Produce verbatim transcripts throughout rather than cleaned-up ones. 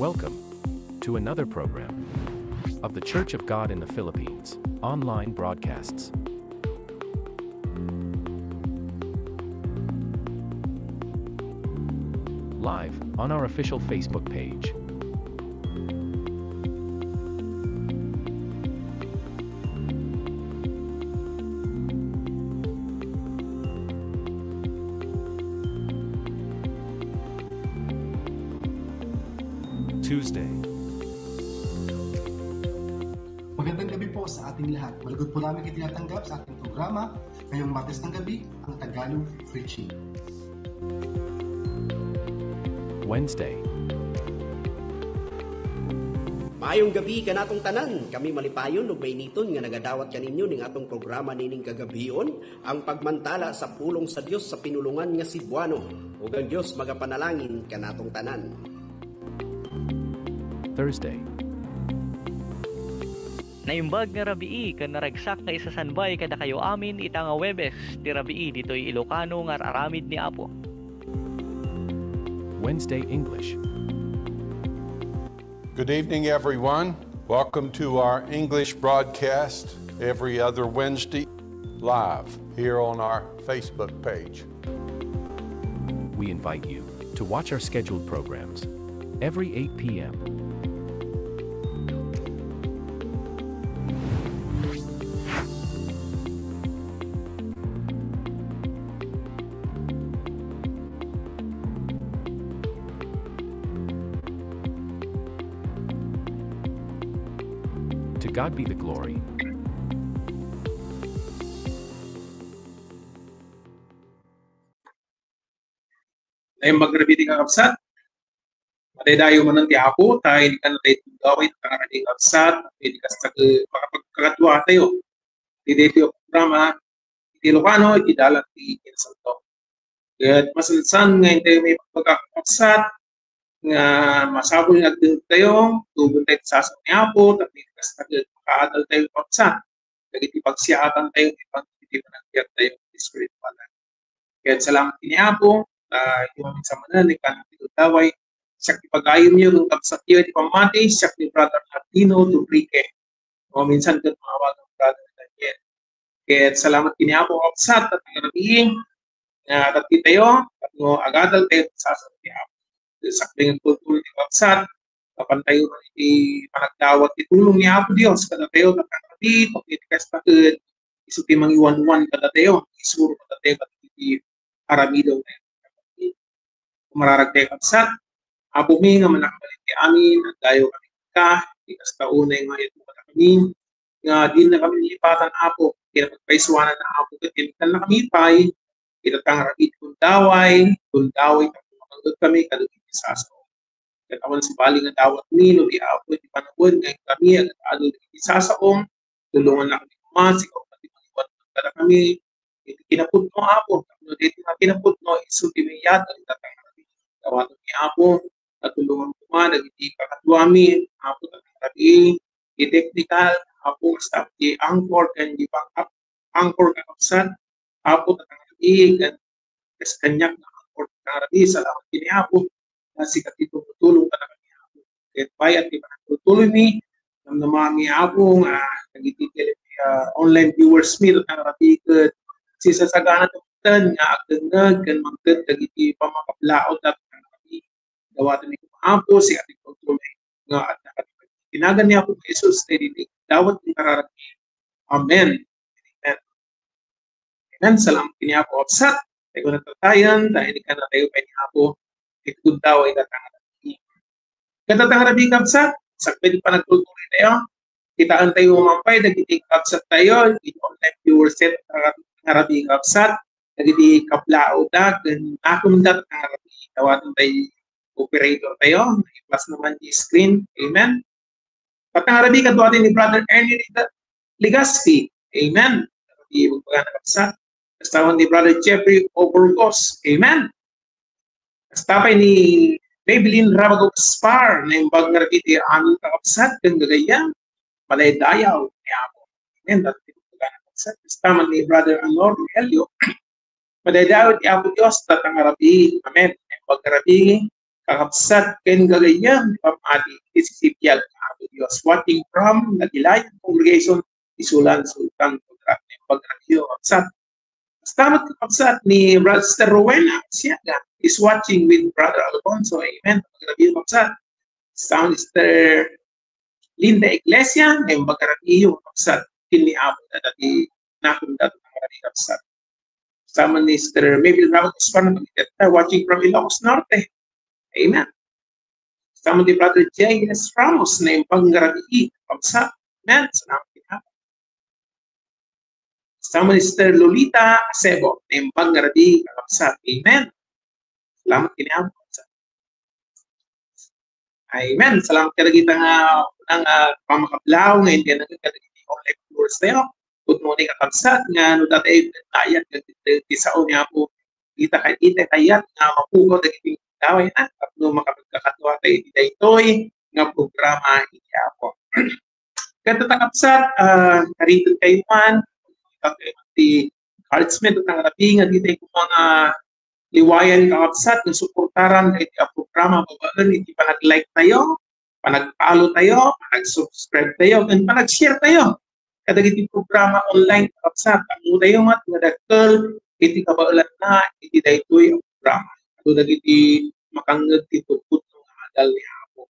Welcome to another program of The Church of God in the Philippines online broadcasts. Live on our official Facebook page. Tuesday. Magandang gabi po sa ating lahat. Malugod po namin kayo tinatanggap sa ating programa ngayong Martes ng gabi, ang Tagalog Preaching. Wednesday. Maayong gabi kanatong tanan. Kami malipayon ug mainiton nga nagadawat kaninyo ning atong programa nining kagabion, ang pagmantala sa pulong sa Dios sa pinulongan nga Cebuano. Ug ang Dios magapanalangin kanatong tanan. Thursday. Naimbag nga rabii ken naragsak nga isasanbay kadakayo amin ita nga Huwebes ti rabii ditoy Ilocano nga ar-aramid ni Apo. Wednesday English. Good evening, everyone. Welcome to our English broadcast every other Wednesday live here on our Facebook page. We invite you to watch our scheduled programs every eight p.m. To God be the glory. Naimbag nga rabii ti kakabsat. Madaydayaw manen ti Apo, ta inikan tayo ti gawid, ta nga rabii kakabsat, iti kasta ket makapagkakadua tayo. Iti daytoy a programa, iti Ilocano, iti dalan ti kinasanto. Ket masansan nga intay may pagkakabsat, nga masapul nga agdengngeg tayo, tugon tayo ti sasao ni Apo, tapno iti kasta ket makaadal tayo kakabsat. Dagiti pagsiaatan tayo, iti pag-, iti panagbiag tayo, iti spiritual. Ket salamat ken ni Apo, ta isu manen, ikanak ti gundaway, siak ti pagayamyo ken kabsatyo iti pammati, siak ni Brother Martino Dubrique. Maminsan ket maawagan Brother Daniel. Ket salamat ken ni Apo, kakabsat, ta nga rabii, nga adda tayo, tapno agadal tayo ti sasao ni Apo. Sakbay nga agtultuloy ti kakabsat, mapan tayo iti panagdawat ti tulong ni Apo Dios kadatayo, ta nga rabii, tapno iti kasta ket isu ti mangiwanwan kadatayo, isuro kadatayo kadagiti aramidentayo. Mararag tayo, kakabsat. Apo mi nga mannakabalin ti amin, agdayawkami kenka, iti kasta unay nga iyat mo kadakami, nga dinakami lipatan, Apo, iti napagpaisuananna, Apo, ket inikkanna kami pay, ita ta nga rabii ti gundaway, gundaway, tapno mapanggep kami kadagiti sasao. Ket awan sabali nga dawatmi no di Apo iti panawen nga inkami agad-adu dagiti sasaom, tulonganna kami koma, sika koma ti mangiwanwan kadakami iti kinapudno, Apo, tapno daytoy nga kinapudno, isu ti mayat ita ta nga rabii. Dawatem ni Apo, nga tulongan koma dagiti kakaduami, Apo, ta nga rabii, ti technical, Apo, kasta ti anchor ken di backup anchor, kakabsat, Apo, ta nga rabii, ken kas kaniak nga anchor, ta nga rabii, salamat ken ni Apo, nga sika ti tumutulong kadakami, Apo. Ket bayat ti panagtultuloymi, namnamaanmi, Apo, nga dagiti tele-, ah, online viewers mi, ta nga rabii, ket sisasagana metten nga agdengngeg ken mangted dagiti pammakablaod, ta nga rabii. Dawatem ni Apo, sika ti tumutulong nga adda kadakami. Iti nagan ni Apo Jesus, ti daytoy dawat nga kararag. Amen. Amen. Amen. Salamat ken ni Apo, kakabsat. Tayo na tatayan, tayo ni kana tayo pay ni Apo. Iti gundaway ita ta nga rabii. Ita ta nga rabii, kakabsat, sakbay ti panagtultuloy tayo, kitaentayo man pay dagiti kakabsat tayo, iti online viewers tayo, ta nga rabii, kakabsat, dagiti kablaawda ken nakumda ta nga rabii. Dawaten tayo operator tayo, i-plus naman ti screen. Amen. Ita ta nga rabii, kaduaten ni Brother Ernie Liga-, Legaspi. Amen. Ibagbaga na, kakabsat. Kastawan ni Brother Jeffrey Oburgos. Amen. Kasta pay ni Maybelline Rabago Gaspar, naimbag nga rabii ti amin kakabsat ken gagayyem, madaydayaw ni Apo. Amen. Dati ti kakabsat. Kasta man ni Brother Anor Rogelio, madaydayaw ti Apo Dios, ita ta nga rabii. Amen. Naimbag nga rabii, kakabsat ken gagayyem ti pammati iti sisibiag nga Apo Dios. Watching from Naglain Congregation, Isulan, Sultan, Kudarat, Naimbag Radio, kakabsat. Basta met kakabsat ni Brother Rowena Siaga is watching with Brother Alfonso. Amen. Naimbag Radio, kakabsat. Basta Mister Linda Iglesia, Naimbag Radio, kakabsat. Ken ni Apo dagiti nakem dagiti kakabsat. Basta Mister Mabel Ramos Panamagiteta, watching from Ilocos Norte. Amen. Basta ni Brother J S Ramos, Naimbag Radio, kakabsat. Amen. Salamat, kakabsat. Basta Mister Lolita Acebo, Naimbag Radio, kakabsat. Amen. Salamat, kakabsat. Amen. Salamat kadagita nga, nga pammakablaw nga indi nagkadagiti online viewers tayo. Pudno ni kakabsat nga no datay kayat nga ti sao nga po kita kay ita kayat nga mapukaw dagiti gaway na tapno makapagkakadua tayo iti daytoy nga programa iti Apo. Ket kakabsat, ah, kariten kayo man, ti encouragement, ket nangarabi nga ditoy ko mga liwayan kakabsat nga suportaran dagiti a programa babaen iti panag-like tayo, panag-follow tayo, panag-subscribe tayo, ken panag-share tayo kadagiti programa online kakabsat. Ammo tayo met nga dakkel iti kabaelanna iti daytoy a programa. Adu dagiti makangngeg ti pudno nga adal ni Apo.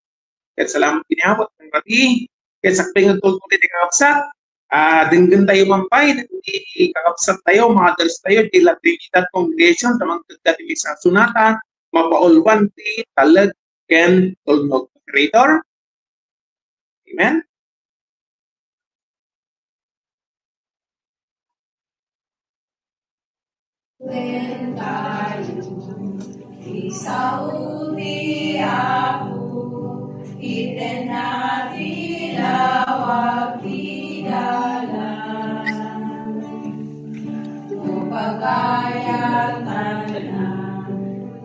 Ket salamat iti Apo, ket nangarabi, ket sakbay nga agtultuloy ti kakabsat, ah, denggen tayo man pay, dagiti kakabsat tayo, mothers tayo, ti La Trinidad Congregation, ta mangted ti misa a sonata, mapauluan ti talek ken tulnog. Moderator? Amen? Wen tayo, ti sao ti Apo, itenna ti lawag ti dalan. No pagayatanna,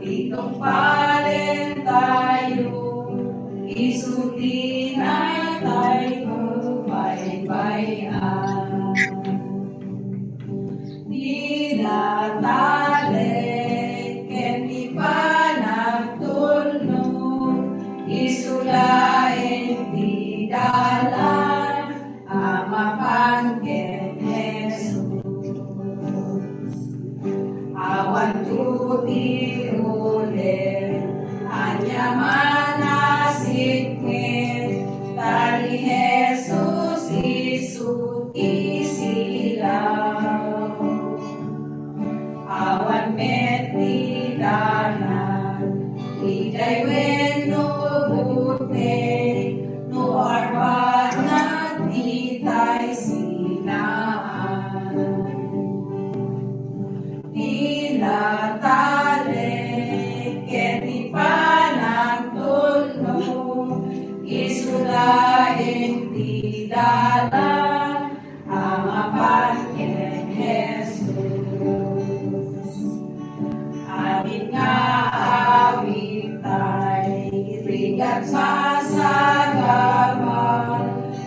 ti tungpalen tayo, isu ti natay ket baybay-an. Ti natalek ken ti panagtulnog, isu laeng ti dalan a mapan ken Jesus. Awan to ti ulen, ania man a sipnget, ta ni Jesus isu ti silaw. Awan met ti dalan, idiay wenno buteng, no arbatna ditay sinaan. Ti natalek ken ti panagtulnog, isu laeng ti dalan a mapan ken Jesus. Amin nga awit tay rigat masagaba,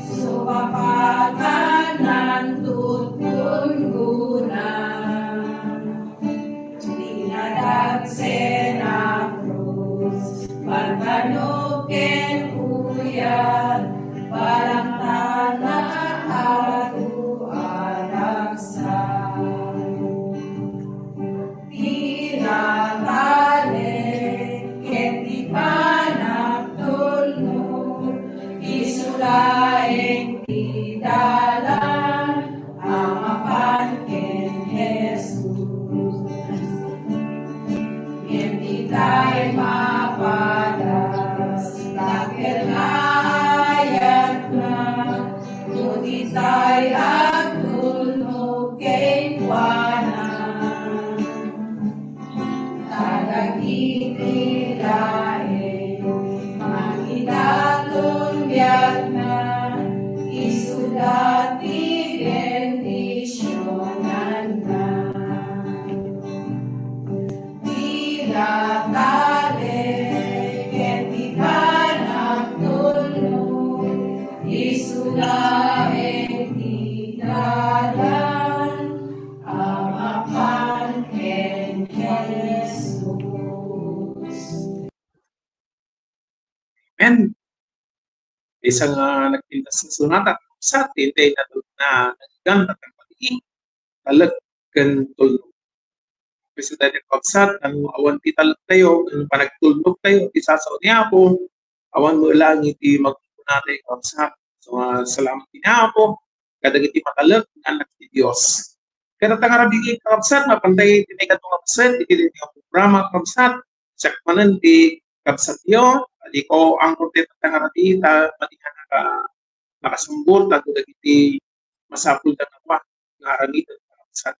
sumapakan nan tutun guna. Dinadagsen a krus, pagkano ken uyat, palangtana adu a dagsa. Ti natalek ken ti panagtulnog, isu laeng ti dalan a mapan ken Jesus. Ngem ditay mapada, Maysa nga nagpintas nga sonata, sa tintay na, na nagdanta kang pagiging talek ken tulno. Presidente Kabsat, ano awan ti talek tayo, ano panagtulnog tayo, ti sasao ni Apo, awan mo lang iti magkunatay Kabsat. So, ah, salamat ni Apo, kadagiti matalek nga anak ti Dios. Kada tangarabigi Kabsat, mapantay ti may kadto nga paset, iti, iti programa Kabsat, sakmanen ti Kabsat yo, di ko ang korte tangarabigi, ta, madi nga naka-, nakasumbor, tago dagiti masapul da nga, nga aramiden Kabsat.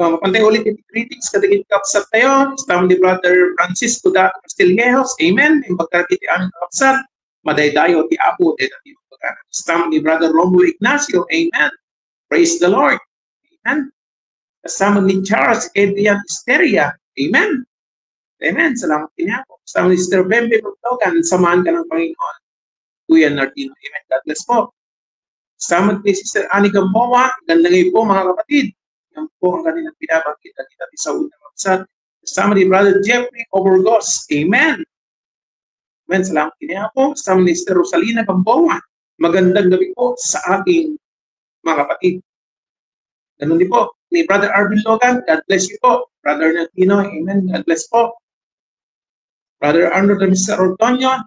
Ah, mapantay ulit iti greetings kadagiti kabsat tayo. Kastam ni Brother Francisco da Castillejos. Amen. Imbag kadagiti amin kabsat. Madaydayo ti Apo, dayta ti pagana. Kastam ni Brother Romulo Ignacio. Amen. Praise the Lord. Amen. Kastam ni Charles Adrian Esteria. Amen. Amen. Salamat kaniako. Kastam ni Sister Bembe Magtogan. Samahan ka ng Panginoon. Kuya Nardino. Amen. God bless po. Kasama ni Sister Annie Gamboa, ganda ngayon po, mga kapatid. Yan po ang kanilang binabanggit at kita sa unang kabsat. Kasama ni Brother Jeffrey Oburgos. Amen. Amen. Salamat kaniya po. Kasama ni Sister Rosalina Gamboa. Magandang gabi po sa ating mga kapatid. Ganun din po. Ni Brother Arvin Logan, God bless you po. Brother Nantino, amen. God bless po. Brother Arnold Ramirez Ordonio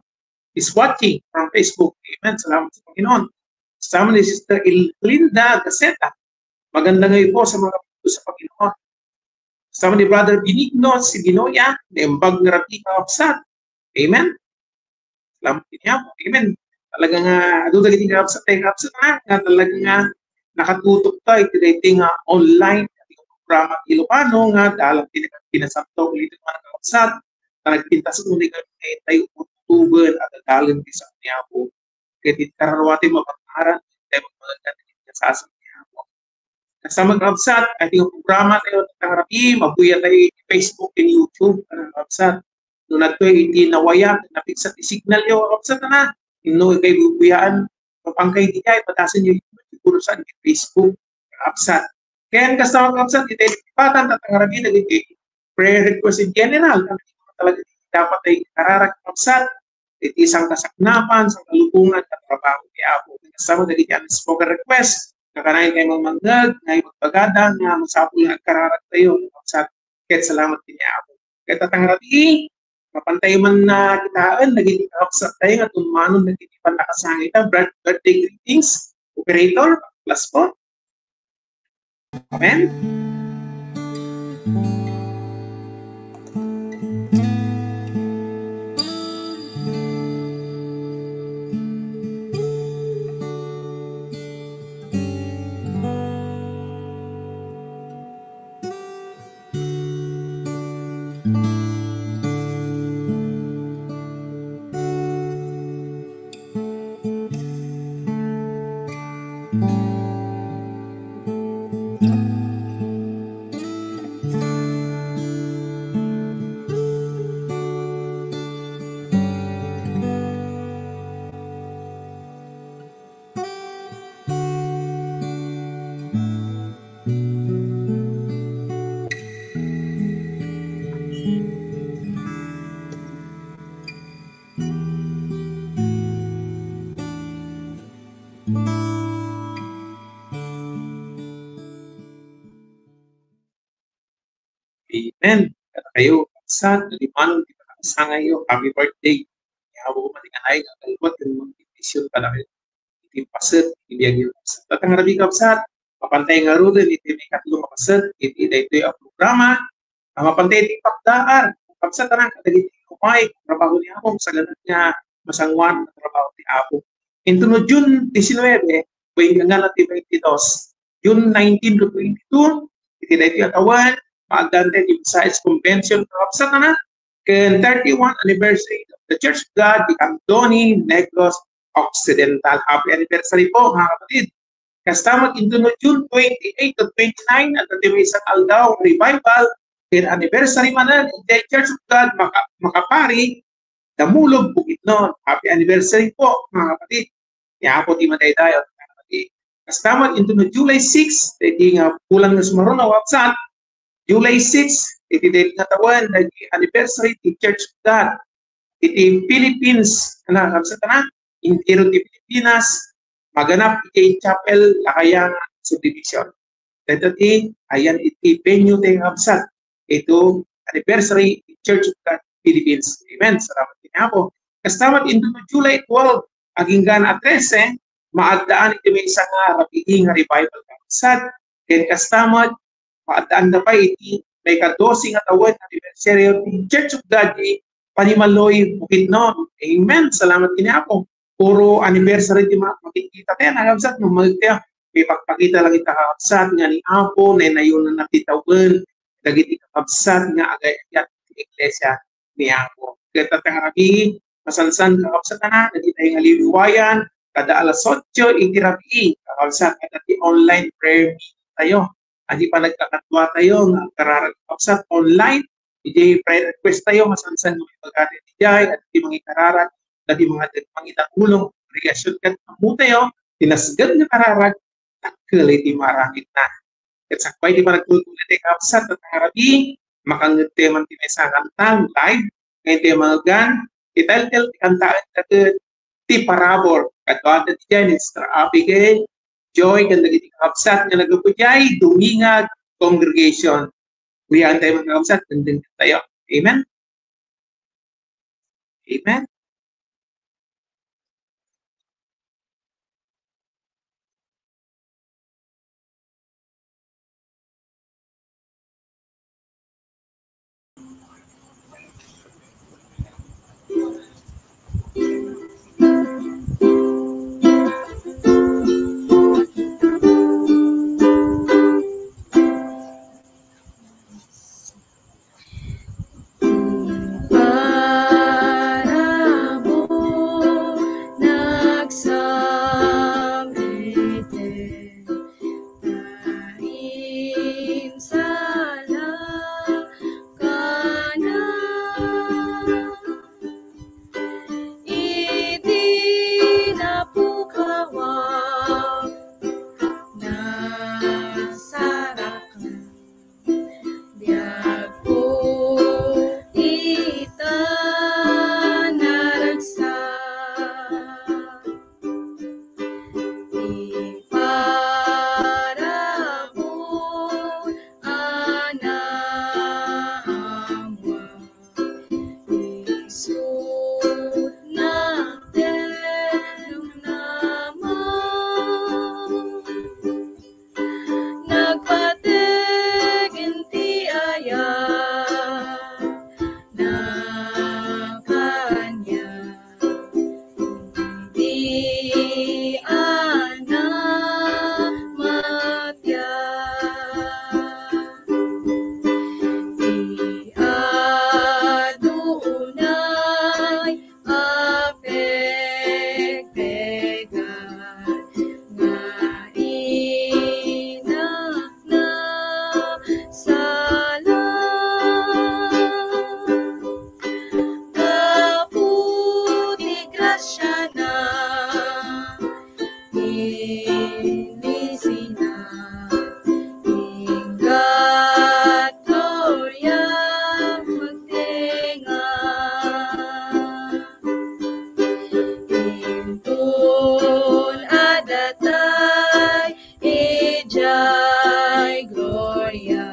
is watching from Facebook. Amen. Salamat sa Panginoon. Kasama ni Sister Linda Gaceta. Maganda ngayon po sa mga kapatid sa Panginoon. Kasama ni Brother Benigno Sibinoya, naimbag nga rabii nga kabsat. Amen. Salamat kaniya po. Amen. Talaga nga, adu dagiti kabsat, tayo kabsat, ha? Nga talaga nga nakatutok tayo, iti daytoy nga online, iti programa ti Ilocano, nga dalan ti nagpinasapto, ulit ang mga kabsat, nga nagpintas mo ni kami, tayo utuben, at dalan ti sa niya po. Kaya ti kararuwa tayo mapagkaran, tayo magmaganda, ti kasasang niya po. Kasama nga kabsat, iti programa tayo, tatangarapi, mabuya tayo iti Facebook and YouTube, ano, kabsat. No, nagtoy iti nawaya, napiksa ti signal yo, kabsat, na. No, ikay bubuyaan, mapangkay di kay, patasen yo, siguro saan iti Facebook, kabsat. Kaya ang kasama nga kabsat, iti patan, tatangarapi, dagiti prayer request in general, talaga dapat ay kararak, kabsat, iti sangkasaknapan, sangkalukongan, katrabaho ti Apo. Kasama dagiti unspoken request, nga kanayon kay mamangngeg, nga ibagbagada, nga masapul nga agkararag tayo, sa ket salamat kaniya Apo. Ket tatangarabi, mapantay man na kitaen, dagiti kakabsat tayo, nga tummanon, dagiti pannakasangita, birth-, birthday greetings, operator, plus po. Amen? Amen. Kada kayo, sa nalimanon ti pakasangayo, happy birthday. Kaya ako kumalinganay, ang kalipot, yung mga bendition pala kayo. Iti paset, iti biag yung paset. Tatang rabi kapsat, mapantay nga ruden, iti may katlo nga paset, iti daytoy a programa, ang mapantay iti pagdaan, kapsat, anak, kadagiti umay, trabaho ni Apo, sa ganun nga, masanguan, trabaho ni Apo. Into no June diecinuebe, pwede nga na ti twenty-two, June nineteen to twenty-two, iti daytoy a tawen, maagdante ti Visayas Convention, kapsat, anak, ken thirty-one anniversary of the Church of God, the Candoni Negros Occidental. Happy anniversary po, mga kapatid. Kasta met into no June twenty-eight to twenty-nine, adda ti maysa nga aldaw, revival, ken anniversary manen, the Church of God, Maka-, Makapari, Damulog, Bukidnon. Happy anniversary po, mga kapatid. Ni Apo ti madaydayaw, mga kapatid. Kasta met into no July six, iti nga bulan nga sumaruno, wapsat, July six, iti daytoy nga tawen, nag-anniversary ti Church of God. iti Philippines, ano, kabsat, ano, entero ti Pilipinas, maganap iti Chapel Lacayanga Subdivision. Dayta ti ayan iti venue ti kabsat ito anniversary ti Church of God Philippines. Amen. Salamat ken Apo. Kasta met, inton July twelve, agingga a trese, maaddaan iti maysa nga rabii nga revival kabsat. Ken kasta met, maaddaanda pay iti maikadose nga tawen anniversary ti Church of God ti Panimalloy, Bukidnon. Amen. Salamat ken Apo. Puro anniversary ti ma-, makikita tayo, kakabsat, no? Magtayo, ipagpakita lang ita, kakabsat, nga ni Apo, naynayonanna ti tawen dagiti kakabsat nga agay-ayat ti iglesia ni Apo. Ket ita nga rabii, masansan, kakabsat, a, dagiti nga liwliwayan, kada alas otso iti rabii, kakabsat, adda ti online prayer meeting tayo. Adi pa nagkakadua tayo nga agkararag, kakabsat, online, iti prayer request tayo, masansan nga ibaga tayo idiay, adda ti mangikararag, adda ti mga, mangidangulong, reaksyon ket ammo tayo, ti nasged nga kararag, dakkel iti maaramidna. Ket sakbay ti panagtultulong iti kabsat, ita nga rabii, makangngeg tayo man ti maysa a kanta, live, nga iti mga gan, ti title ti kanta ket ti Parabur. Kaduada ti Jenny, Sister Abigail, Joy, ken dagiti kakabsat nga naggapu diay Dumingag Congregation. Uyaen tayo, mga kakabsat, dengdenggen tayo. Amen? Amen? Parabur, nagsamiten, ta insalakana. Iti napukawak, nasarakan. Diak ko ita naragsak. Ti parabur a naammoak, isut' natedong naman. Nagpateg iti ayat na kaniak, idi a namatyak. Ti adu unay a pegpegat nga inakna sala. Gapu ti grasiana, inisina, inggat gloria magtenga. Inton adda tay idiay gloria,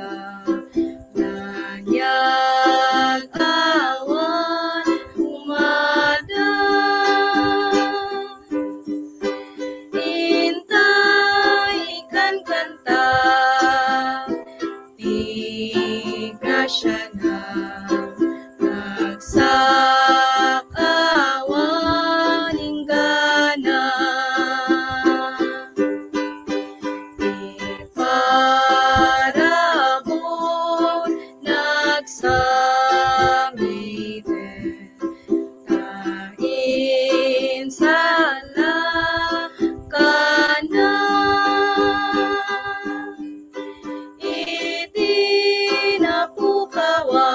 naniag awan umada. Intay ikankanta ti grasiana, ragsak awan inggana. Ti parabur nagsamiten, ta insalakana. Iti napukawak,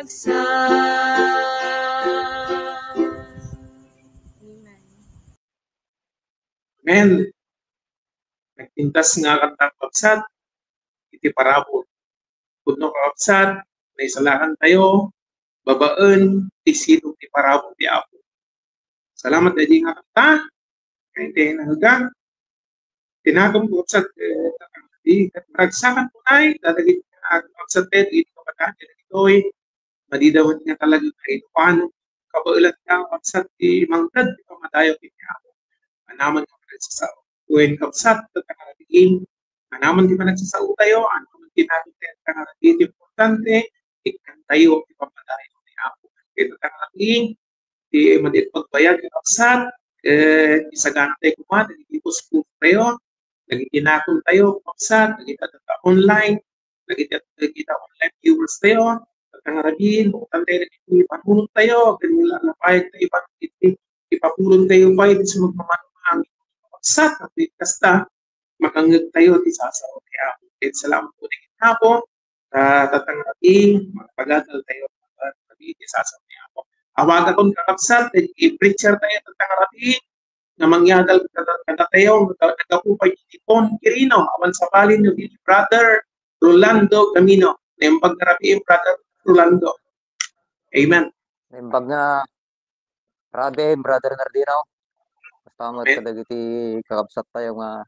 Amen. Nagpintas nga kanta, kakabsat, iti parabur. Pudno, kakabsat, naisalakan tayo babaen ti sidong ti parabur ti Apo. Salamat daydi nga kanta. Kay ti nangga. Tinakom ko, kakabsat, eh, di, ket maragsakan ko, ay, dadagiti, ah, kakabsat, eh, dagiti kabataan, dagitoy, madidawan nga talaga kainuan, kabaelan nga, kakabsat, ti mangted, ti pamadayo, ti Apo. Anaman nga panagsasao. Wen, kakabsat, tatta nga rabii, anaman ti panagsasao tayo, anaman ti nato tayo, tatta nga rabii, ti importante, ikkan tayo, ti pamadayo, ti Apo. Kaya tatta nga rabii, ti madi pagbayag, kakabsat, eh, isagana tayo koma, dagiti puspos tayo, dagiti nakon tayo, kakabsat, dagiti adda online, dagiti, dagiti online viewers tayo, tatta nga rabii, buotan tayo dagiti panunot tayo, ken lapayag tayo, ipa-, ipa-, ipapulong tayo pay iti sumagmamano nga amin. Kakabsat, kasta, makangngeg tayo ti sasao ti Apo. Ket salamat po dagiti Apo, ta tatta nga rabii, makapagadal tayo, rabii, ti sasao ti Apo. Awagakon, kakabsat, dagiti preacher tayo, tatta nga rabii, nga mangyadal kada, kadatayo, nga naggapu pay iti Pon Quirino, awan sabali no, ni Brother Rolando Camino. Naimbag nga rabii, Brother Rolando. Amen. Naimbag nga rabii, Brother Nardino. Basta met, amen, kadagiti kakabsat tayo nga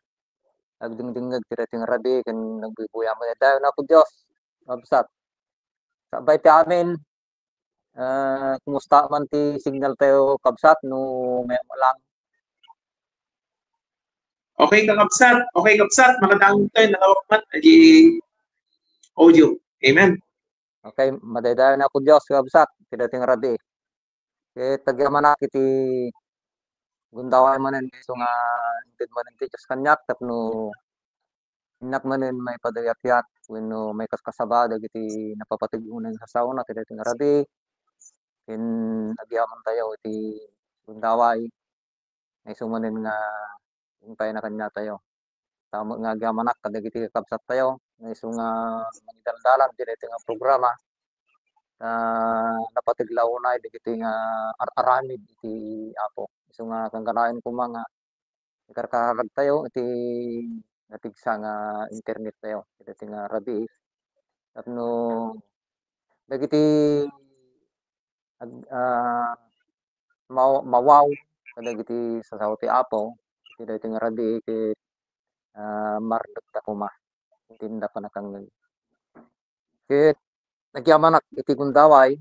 agdingdingngeg ti daytoy nga rabii ken nagbuybuyaw. Madaydayawen Apo Dios, kakabsat. Sakbay ti amin, ah, kumusta man ti signal tayo, kabsat, no mayat lang? Okay, kakabsat. Okay, kabsat. Makadangog tayo, nalawag man, adi audio. Amen. Okay, madaydayawen Apo Dios, kabsat, ti daytoy nga rabii. Ket agyamanak iti gundaway manen, isu nga inted manen ti Dios kaniak tapno innak manen maipadayakyak wenno maikaskasaba dagiti napapateg unay nga sasaona iti daytoy nga rabii. Ken agyamantayo iti gundaway nga isu manen nga impayna kaniatayo. Ta met nga agyamanak kadagiti kakabsattayo nga isu nga mangidaldalan iti daytoy nga programa. Ta napateg la unay dagiti nga ar-aramid iti Apo. Isu nga kangkanayon koma nga ikarkararagtayo iti napigsa nga internettayo iti daytoy nga rabii. Tapno dagiti ag-, ah, maw-, mawaw kadagiti sasao ti Apo iti daytoy nga rabii ket, ah, mardekta koma iti inda pannakangngeg. Ket agyamanak iti gundaway,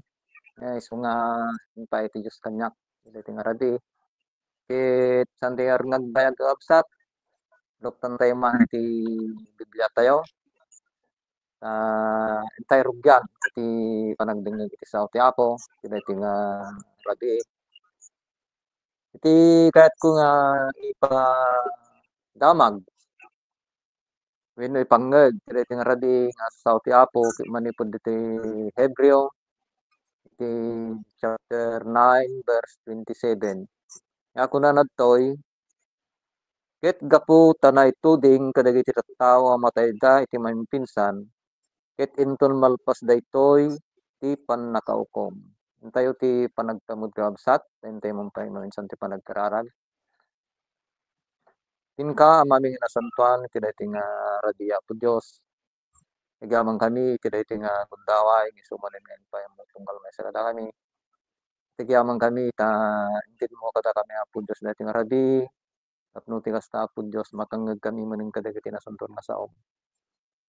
eh, isu nga impay ti Dios kaniak iti daytoy nga rabii. Ket saan tayo nga agbayag, kakabsat, luktantayo man iti Bibliatayo. Ah, intay rugian iti panagdengngeg iti sao ti Apo iti daytoy nga rabii. Iti kayatko nga ipadamag wenno ipangngeg iti daytoy nga rabii nga sao ti Apo ket manipud iti Hebreo, iti chapter nine, verse twenty-seven. Nga kunana ditoy, ket gapu ta naituding kadagiti tattao a matayda iti maimpinsan, ket inton malpas daytoy ti pannakaukom. Intayo ti panagtamud, kakabsat, ta intay maminsan ti panagkararag. Inka, Amami nga nasantoan, iti daytoy nga rabii, Apo Dios. Agyamankami iti daytoy nga gundaway, nga isu manen nga impay mo tunggal maysa kadakami. Agyamankami ta intedmo kadakami, Apo Dios, daytoy nga rabii. Tapno ti kasta, Apo Dios, makangngegkami manen kadagiti nasantoan nga saom.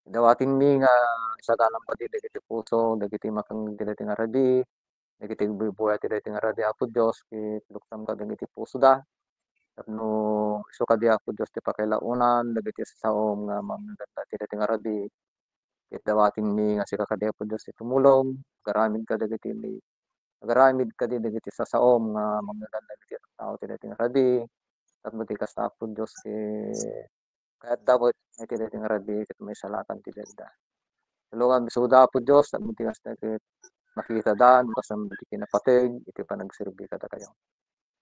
Dawatenmi nga isaganam padi dagiti puso dagiti makangngeg iti daytoy nga rabii, dagiti agbuybuya iti daytoy nga rabii, Apo Dios, ket luktam kadagiti pusoda tapno isu kadi, Apo Dios, ti pakailaonan dagiti saom nga mangngeganda iti daytoy nga rabii. Ket dawatenmi nga sika kadi, Apo Dios, ti tumulong, agaramid kadagiti, agaramid kadi dagiti sasaom nga mangngeganda iti tao iti daytoy nga rabii. Tapno ti kasta, Apo Dios, ket kayatda met iti daytoy nga rabii ket maisalakan ti biagda. Tulongan isuda, Apo Dios, tapno ti kasta ket makitada no kasano ti kinapateg iti panagserbi kadakayo.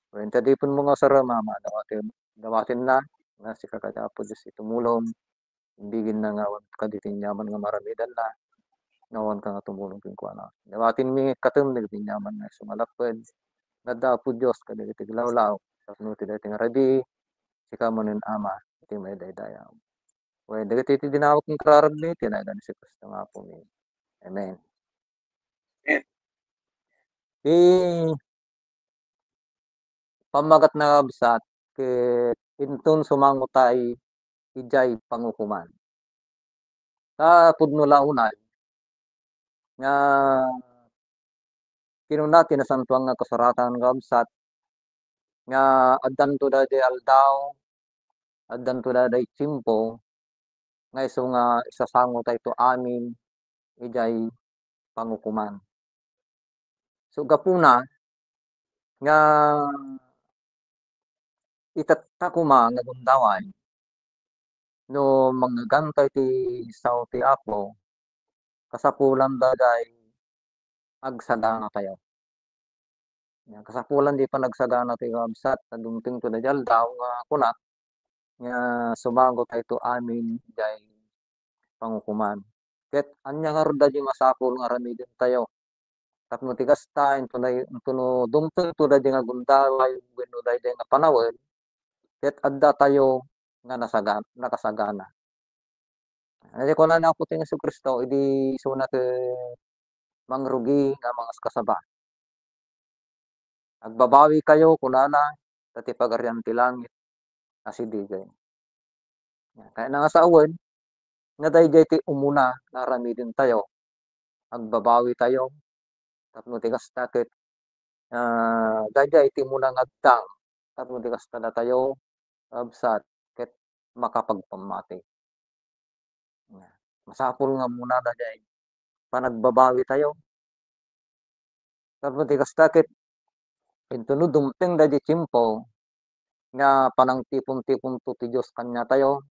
Wen ta dipenmo nga usarem, Ama, dawaten, dawatenna nga sika kadi, Apo Dios, ti tumulong, imbigenna nga awan kadi ti aniaman nga maramidanna. nga awanka nga tumulong kenkuana. Dawatenmi nga ikkatem dagiti aniaman nga isu nga lapped nga adda Apo Dios kadagiti aglawlaw tapno iti daytoy nga rabii, sika manen Ama, iti maidaydayaw. Wen, dagiti iti dinawag ken kararagmi, iti nagan ni Jesu-Cristo nga Apomi. Amen. Amen. Ti pammagatna, kabsat, ket inton sumangotay idiay pangukoman. Ta pudno la unay nga kinuna ti Nasantoan nga Kasuratan, kabsat, nga addanto daydiay aldaw, addanto daydiay tiempo nga isu nga isasangotayto amin idiay pangukoman. So, gapuna nga itatta koma nga gundaway, no mangngeganta iti sao ti Apo, kasapulan daydiay agsaganatayo. Yan, kasapulan di panagsagana ti kabsat, ta dumtengto daydiay aldaw nga kunak nga sumangotayto amin idiay pangukoman. Ket ania ngarud daydiay masapul nga aramidentayo? Tapno ti kasta, intono, intono dumtengto daydiay nga gundaway wenno daydiay nga panawen, ket addatayo nga nasaga-, nakasagana. Ania kunana Apo ti Jesu-Cristo idi isuna ket mangrugi nga mangaskasaba? "Agbabawikayo," kunana, "ta ti Pagarian ti Langit asidegen." Kayatna nga sawen nga daydiay ti umuna nga aramidentayo. Agbabawitayo tapno ti kasta ket, ah, daydiay ti umuna nga agtang tapno ti kasta datayo, kabsat, ket makapagpammati. Masapul nga umuna daydiay panagbabawitayo. Tapno ti kasta ket intono dumteng daydiay tiempo nga panangtipon-tiponto ti Dios kaniatayo,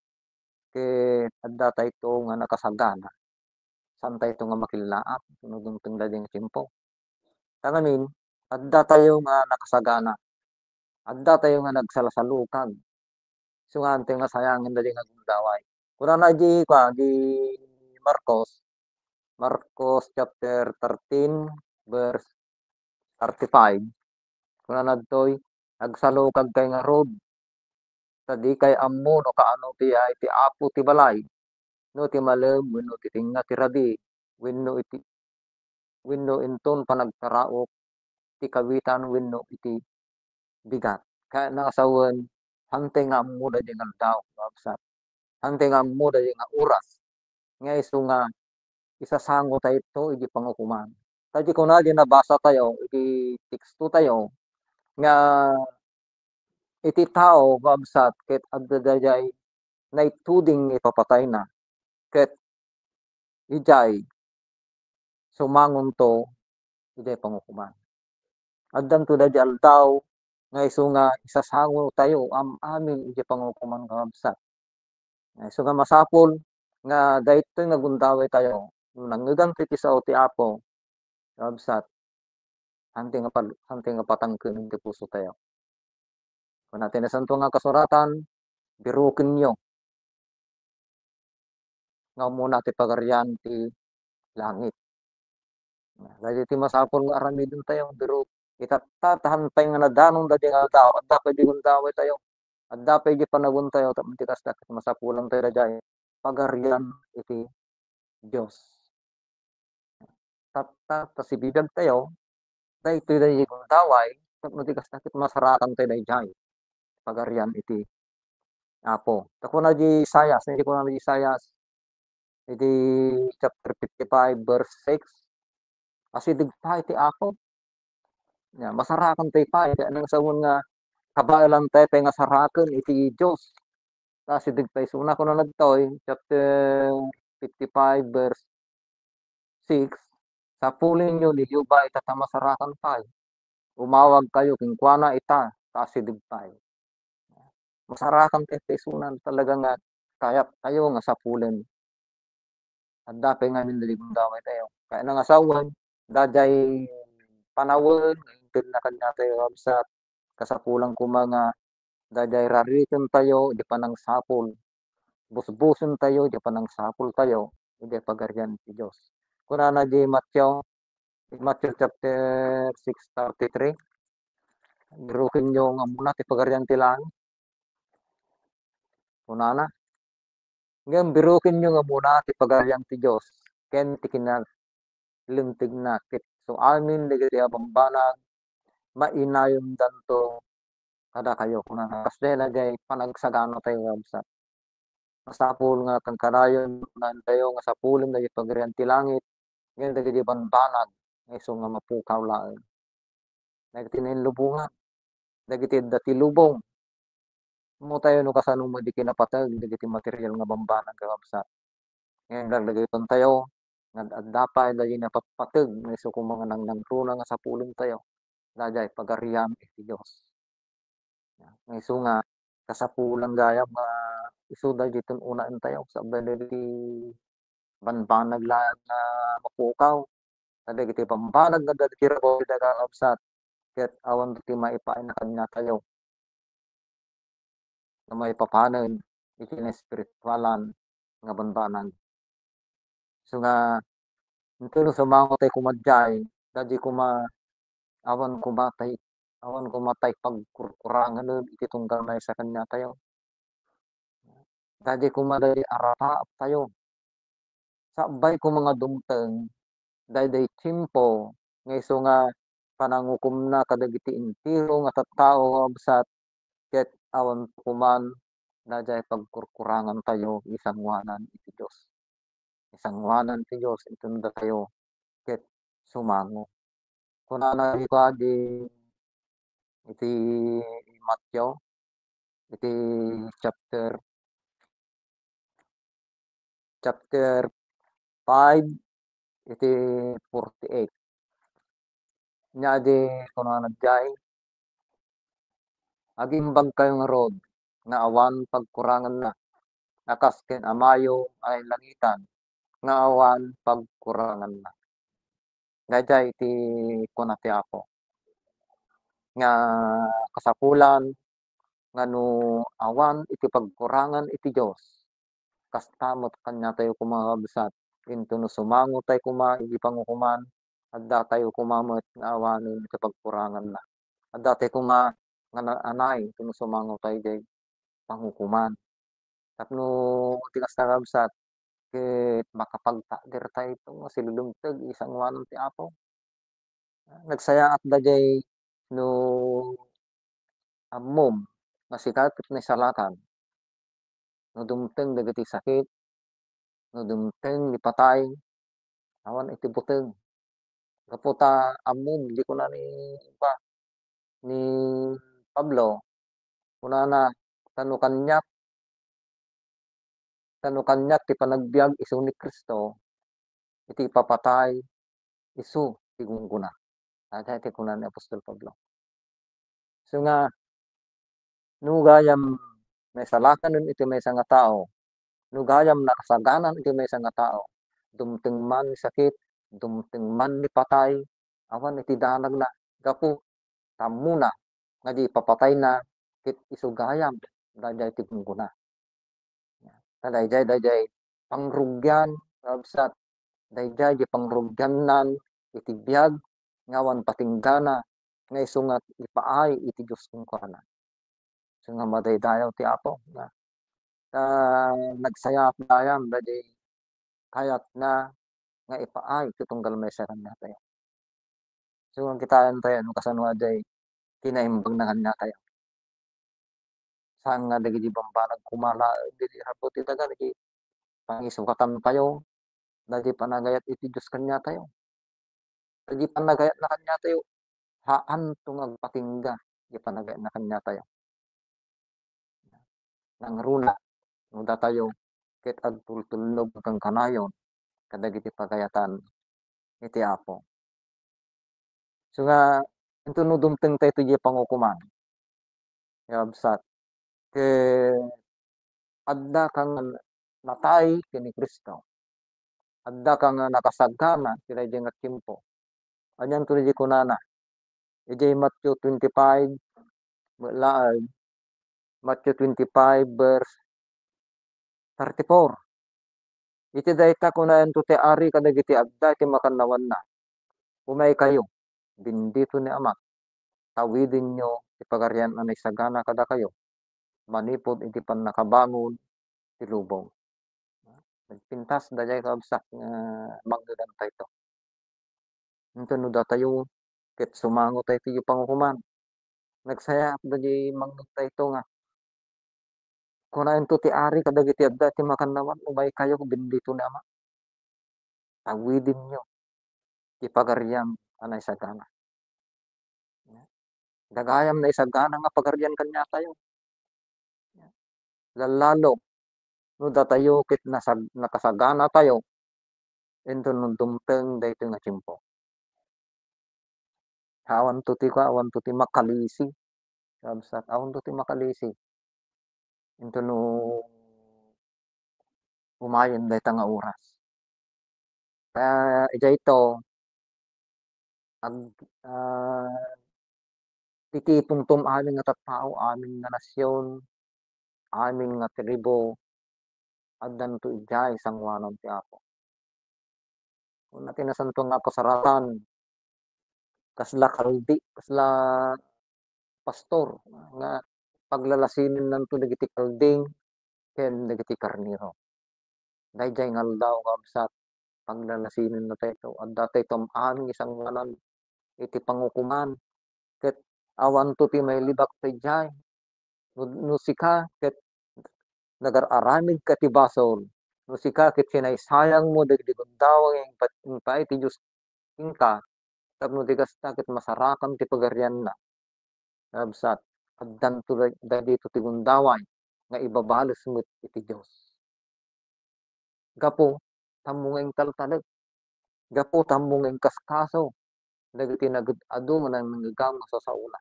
ket addatayo nga nakasagana. Saantayto nga makillaat no dumteng daydiay nga tiempo. Ta ngamin, addatayo nga nakasagana. Addatayo nga nagsalasalukag. Isu nga, hantay nga sayangen daydiay nga gundaway. Kunana idi, kua, di Marcos, Marcos chapter thirteen, verse thirty-five. Kunana ditoy, "Agsalukagkay ngarud, ta dikay ammo no kaano ti yaay ti apo ti balay, no ti malem wenno ti tengnga ti rabii, wenno iti, wenno inton panagtaraok ti kawitan wenno iti bigat." Kayatna nga sawen, hantay nga ammo daydiay nga aldaw, kabsat. Hantay nga ammo daydiay nga oras nga isu nga isasangotayto iti pangukoman. Ta idi kuna di nabasatayo iti tekstotayo nga iti tao, kabsat, ket adda daydiay naituding nga ipapatayna, ket idiay sumangonto idiay pangukoman. Addanto daydiay aldaw nga isu nga isasangotayo am-amin idiay pangukoman, kakabsat. Nga isu nga masapul nga daytoy nga gundawaytayo, no nangngeganto iti sao ti Apo, kakabsat, hantay nga pal-, hantay nga patangken iti pusotayo. Kuna ti Nasanto nga Kasuratan, "Birukenyo nga umuna ti Pagarian ti langit." Daytoy ti masapul nga aramidentayo, birok. Itatta, ta hantay nga nadanon daydiay nga aldaw, adda pay di gundawaytayo, adda pay di panagontayo, tapno ti kasta ket masapulantayo daydiay Pagarian iti Dios. Tatta, ta sibibagtayo, daytoy daydiay gundaway, tapno ti kasta ket masarakantayo daydiay Pagarian iti Apo. Ta kuna di Isaias, iti kuna di Isaias, iti chapter fifty-five, verse six, "Asideg pay ti Apo." Nia, masarakantayo pay, kayatna nga sawen nga kabaelantayo pay nga saraken iti Dios. Ta asideg pay isuna, kunana ditoy, chapter fifty-five, verse six, "Sapulenyo ni Jehovah ita ta masarakan pay. Umawagkayo kenkuana ita ta asideg pay." Masarakantayo pay isuna, talaga nga kayat tayo nga sapulen. Adda pay ngamin daydiay gundawaytayo. Kayatna nga sawen, daydiay panawen nga intedna kaniatayo, kabsat, kasapulan koma nga daydiay rarikentayo iti panangsapul. Busbusentayo iti panangsapultayo iti Pagarian ti Dios. Kunana di Mateo, Mateo chapter six thirty-three, "Birukenyo nga umuna ti Pagarian ti langit." Kunana, "Ngem birukenyo nga umuna ti Pagarian ti Dios ken ti kinalintegna, ket isu amin dagiti a bambanag, mainayondanto kadakayo." Kunana, kasdiay daydiay panagsaganatayo, kabsat. Masapul nga kankanayon, tayo nga sapulen dagiti Pagarian ti langit, ngem dagiti bambanag nga isu nga mapukaw laeng. Dagiti nainlubongan, dagiti adda ti lubong. Ammotayo no kasano met di kinapateg dagiti material nga bambanag, kakabsat. Ngem dagdagayontayo nga ad-adda pay dagiti napatpateg nga isu koma nga nangnangruna nga sapulentayo, daydiay Pagarian iti Dios. Nga isu nga kasapulan gayam nga isu daydiay ti un-unaentayo, sakbay dagiti bambanag laeng nga mapukaw. Ta dagiti bambanag nga adda dagiti rabaw daydiay, kakabsat, ket awan ti maipaayna kaniatayo no maipapanen iti naespiritualan nga bambanag. Isu nga, inton no sumango tayo koma idiay, daydiay koma, awan koma tay, awan koma tay pagkurkuranganen iti tunggal maysa kaniatayo. Daydiay koma daydiay arapaaptayo. Sakbay koma nga dumteng daydiay tiempo nga isu nga panangukomna kadagiti entero nga tattao, kabsat, ket awan koma daydiay pagkurkurangantayo isangoanan iti Dios. Isangoanan ti Dios inton datayo ket sumango. Kunana iti kua di, iti Mateo, iti chapter, chapter five, iti forty-eight. Nia di kunana idiay, "Agimbagkayo ngarud nga awan pagkuranganna, a kas ken Amayo a nailangitan nga awan pagkuranganna." Daydiay ti kuna ti Apo, nga kasapulan nga no awan iti pagkurangan iti Dios, kasta met kaniatayo koma, kabsat, inton no sumango tayo koma iti pangukoman, addatayo koma met nga awanen iti pagkuranganna. Addatayo koma nga naanay inton no sumango tayo idiay pangukoman. Tapno ti kasta, kabsat, ket makapagtakder tayo iti nga silulumteg iti sangoanan ti Apo. Nagsayaat daydiay no ammom nga sika ket naisalakan. No dumteng dagiti sakit, no dumteng ni patay, awan iti buteng. Gapu ta ammom, di kuna ni, ba, ni Pablo, kunana, "Ta no kaniak, ta no kaniak ti panagbiag isu ni Cristo, iti ipapatay isu ti gunggona." Dayta ti kuna ni Apostol Pablo. Isu nga, no gayam naisalakan iti maysa nga tao, no gayam nakasaganan iti maysa nga tao, dumteng man ni sakit, dumteng man ni patay, awan iti danagna, gapu ta ammona nga di ipapatayna ket isu gayam daydiay ti gunggona. Ta daydiay, daydiay pangrugian, kabsat, daydiay di pangrugiannan iti biag nga awan patinggana nga isu nga ipaay iti Dios kenkuana. Isu nga madaydayaw ti Apo, nga, ta nagsayaat gayam daydiay kayatna nga ipaay ti tunggal maysa kaniatayo. So, nga kitaentayo no kasano a diay kinaimbagna kaniatayo. Saan nga dagiti bambanag koma laeng dagiti rabaw ti daga, dagiti pangisukatantayo, dagiti panagayat iti Dios kaniatayo. Dagiti panagayatna kaniatayo, haanto nga agpatingga ti panagayatna kaniatayo. Nangruna no datayo ket agtultulnog kankanayon kadagiti pagayatan iti Apo. So nga, inton no dumtengtayo iti pangukoman, ya, kabsat, ket addaka nga natay ken ni Cristo. Addaka nga nakasagana iti daydiay nga tiempo. Anianto diay kunana? Idiay Matthew twenty-five, met laeng, Matthew twenty-five, verse thirty-four. Iti dayta, kunaento ti Ari kadagiti adda iti makannawanna, "Umaykayo, bendito ni Amak. Tawidenyo ti Pagarian a naisagana kadakayo manipud iti pannakabangon ti lubong." Nagpintas daydiay, kabsat, nga mangngegantayto. Inton no datayo ket sumango tayo iti pangukoman, nagsayaat daydiay mangngegtayto nga, kunaento ti Ari kadagiti adda iti makannawan, "Umaykayo, bendito ni Ama. Tawidenyo ti Pagarian a naisagana." Dagayam naisagana nga Pagarian kaniatayo. Lallalo no datayo ket nasag-, nakasaganatayo inton no dumteng daytoy nga tiempo. Awanto ti ka-, awanto ti makalisi. Kabsat, awanto ti makalisi. Inton no umayen dayta nga oras. Ta idiay ito, ag-, ah, titipuntom amin nga tattao, amin nga nasion, amin nga tribu, addanto idiay sangoanan ti Apo. Kuna ti Nasantoan nga Kasuratan, kasla kaldi, kasla pastor nga paglalasinennanto dagiti kalding ken dagiti karnero. Daydiay nga aldaw, kabsat, paglalasinennatayto. Addatayto am-amin nga sangoanan iti pangukoman, ket awanto ti mailibak daydiay. No, no sika ket nagar-aramidka ti basol, no sika ket sinaysayangmo dagiti gundaway nga impa-, impaay ti Dios kenka, tapno di kasta ket masarakan ti Pagarianna. Kabsat, addanto da-, dagito ti gundaway nga ibabales met iti Dios. Gapu ta ammom nga intaltalek, gapu ta ammom nga inkaskaso dagiti nagad-adu nga nangnanggegam nga sasaona.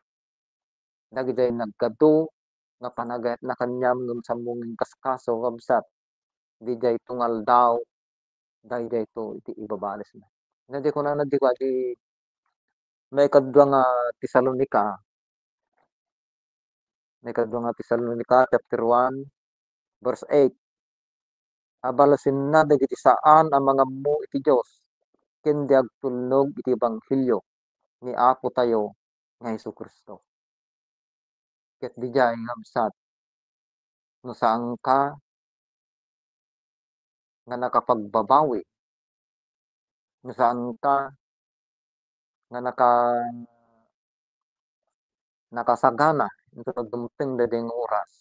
Dagiti nagadu nga panagayatna kaniam ngem sammom nga inkaskaso, kabsat, daydiay ito nga aldaw, daydiay ito iti ibabalesna. Nga di kunana di kua di maikadua nga Tesalonica, maikadua nga Tesalonica chapter one, verse eight. Abalesenna dagiti saan a mangammo iti Dios ken di agtulnog iti ebanghelio ni Apo tayo nga Jesu-Cristo. Ket daydiay nga, kabsat, no saanka nga nakapagbabawi, no saanka nga naka-, nakasagana inton dumteng daydiay nga oras,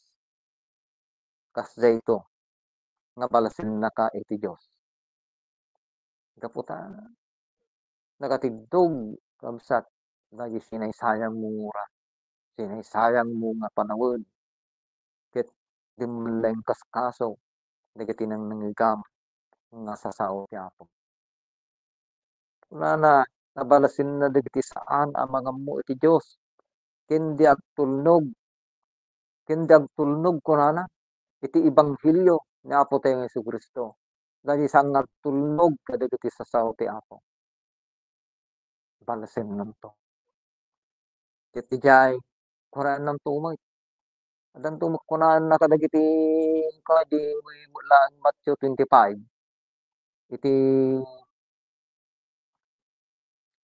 kas dayto nga balasennaka iti Dios. Gapu ta nakatiddog, kabsat, dagiti sinaysayangmo nga oras, sinaysayangmo nga panawen, ket dimmaen la inkaskaso dagiti nangnanggegam nga sasaona ti Apo. Kunana, nabalasenna dagiti saan a mangammo iti Dios, ken di agtulnog, ken di agtulnog, kunana, iti ebanghelio ni Apo tayo nga Jesu-Cristo. Dagiti saan nga agtulnog kadagiti sasaona ti Apo. Balasennanto. Ket idiay, kunaennanto met. Addanto met kunaenna kadagiti, kadi, laeng Matthew twenty-five, iti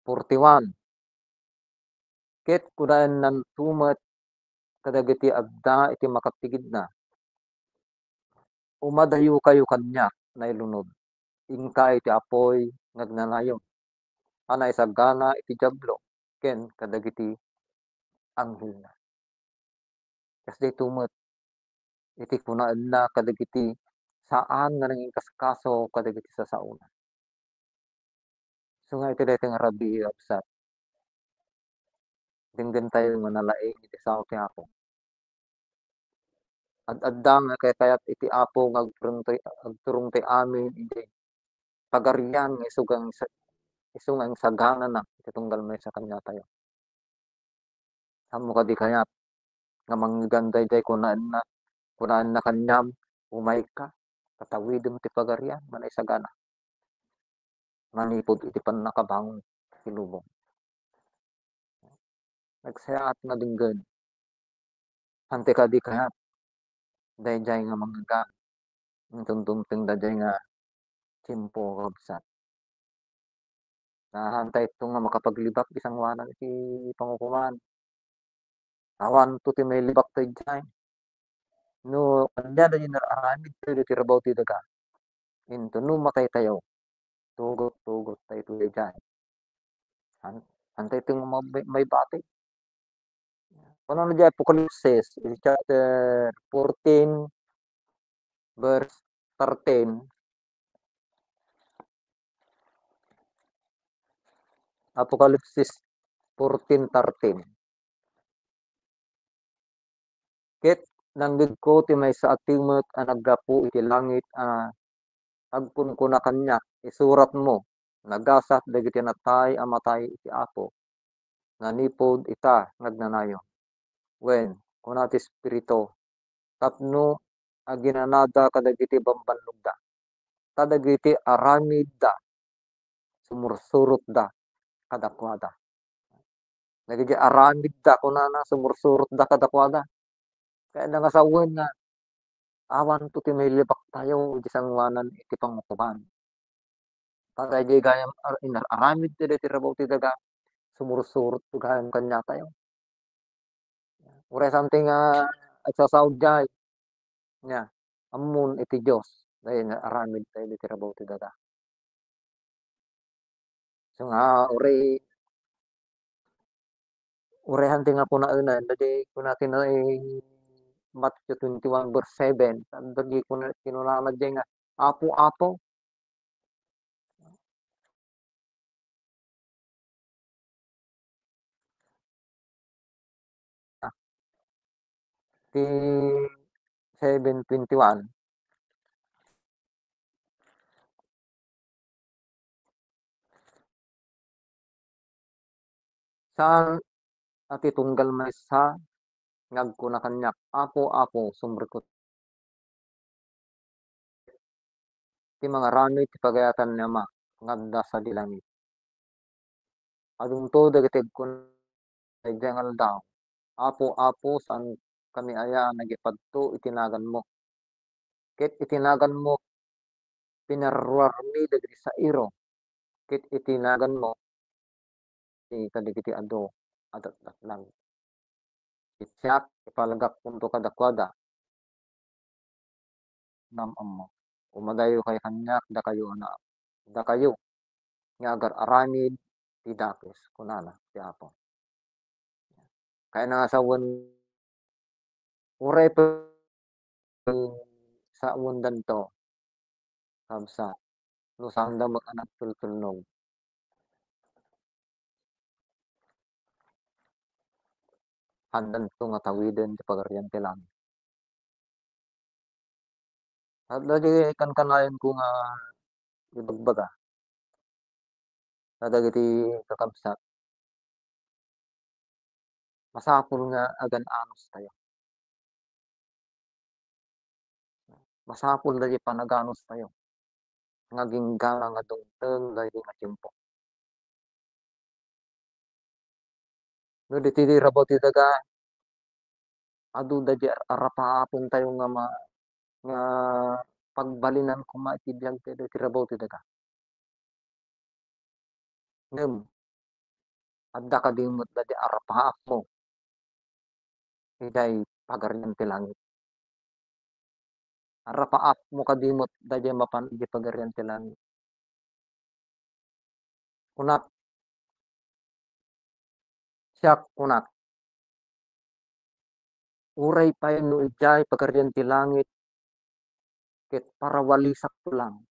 forty-one. Ket kunaennanto met kadagiti adda iti makapigidna, "Umadayokayo kaniak, nailunod. Inka iti apuy nga agnanayon a naisagana iti Diablo ken kadagiti anghelna." Kas dayto met iti kunaenna kadagiti saan nga nanginkaskaso kadagiti sasaona. Isu nga iti daytoy nga rabii, kabsat, denggentayo nga nalaing iti sao ti Apo. Ad-adda nga kayat iti Apo nga agturongtoy, agturongtoy amin iti Pagarian nga isu nga insa-, isu nga insaganana iti tunggal maysa kaniatayo. Ammom kadi kayat nga mangngeg daydiay kunaenna, kunaenna kaniam, "Umayka, tatawidem ti Pagarian a naisagana manipud iti pannakabangon ti lubong." Nagsayaat nga denggen. Haan ti kadi kayat daydiay nga mangngeg, inton dumteng daydiay nga tiempo, kabsat. Nahantayto nga makapaglibak iti sangoanan iti pangukoman. Awanto ti mailibakto idiay. No ania dagiti nar-aramidtayo dagiti rabaw ti daga, inton no mataytayo, tugot-tugottayo idiay. Han-, hantayto nga ma-, maibati. Kunana diay Apokalipsis, iti chapter fourteen, verse thirteen. Apokalipsis fourteen thirteen. Ket nanggegko ti maysa a timek a naggapu iti langit a agkunkuna kaniak, "Isuratmo, nagasat dagiti natay a matay iti Apo, nanipud ita nga agnanayon." Wen, kuna ti Espiritu, tapno aginanada kadagiti bambannogda, ta dagiti aramidda sumursurotda kadakuada. Dagiti aramidda, kunana, sumursurotda kadakuada. Kayatna nga sawen nga awanto ti mailibaktayo iti sangoanan iti pangukoman. Ta daydiay gayam ar-, inar-aramid ti daytoy rabaw ti daga, sumursurot gayam kaniatayo. Uray saan ti nga agsasao diay, nia, ammon iti Dios, daydiay nga aramidtayo ditoy rabaw ti daga. So nga, uray, uray saan ti nga kunaenan, daydiay kuna ti na-, Matthew twenty-one verse seven, daydiay kuna, kinunana diay nga, "Apo, Apo." Ti seven twenty-one. Saan a ti tunggal maysa nga agkuna kaniak, "Apo, Apo, sumrekot." Ti mangaramid ti pagayatan ni Ama nga adda sadi langit. Adunto dagiti agkuna daydiay nga aldaw, "Apo, Apo, saankami aya a nagipadto iti naganmo? Ket iti naganmo, pinaruarmi dagiti sairo, ket iti naganmo, ti kadagiti adu a datdatlag." Iti siak, ipalagakkonto kadakuada, "Ngem ammo, umadayo kay kaniak, dakayo a na-, dakayo nga agar-aramid ti dakes," kunana ti Apo. Kayatna nga sawen, uray pa-, sawendanto, kabsat, no saanda met a nagtultulnog, haandanto nga tawiden ti Pagarian ti Langit. Adda di kankanayon ko nga ibagbaga kadagiti kakabsat, masapul nga agan-anustayo. Masapul daydi panaganustayo nga aginggana nga dumteng daydi nga tiempo. No ditoy rabaw ti daga, adu daydi ar-, arapaapontayo nga ma-, nga pagbalinan koma iti biag ti, ti rabaw ti daga. Ngem, adda kadi met daydi arapaapmo idiay Pagarian ti Langit. Arapaapmo kadi met daydi mapan idiay Pagarian ti Langit. Kunak, siak kunak, uray pay no idiay Pagarian ti Langit, ket parawalisakto lang.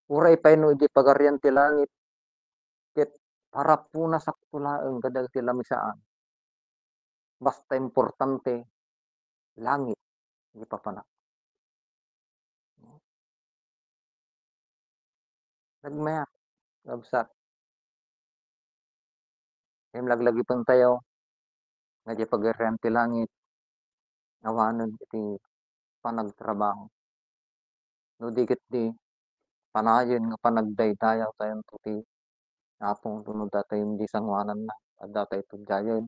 Uray pay no idiay Pagarian ti Langit, ket parapunasakto laeng kadagiti lamisaan. Basta importante, langit, ipapanak. Nagmayak, kabsat. Ngem laglagipentayo nga diay Pagarian ti Langit, awanen iti panagtrabaho. No di ketdi, panayen nga panagdaydayawtayonto ti Apo, no datayo di sangoananna, addatayo idiayen,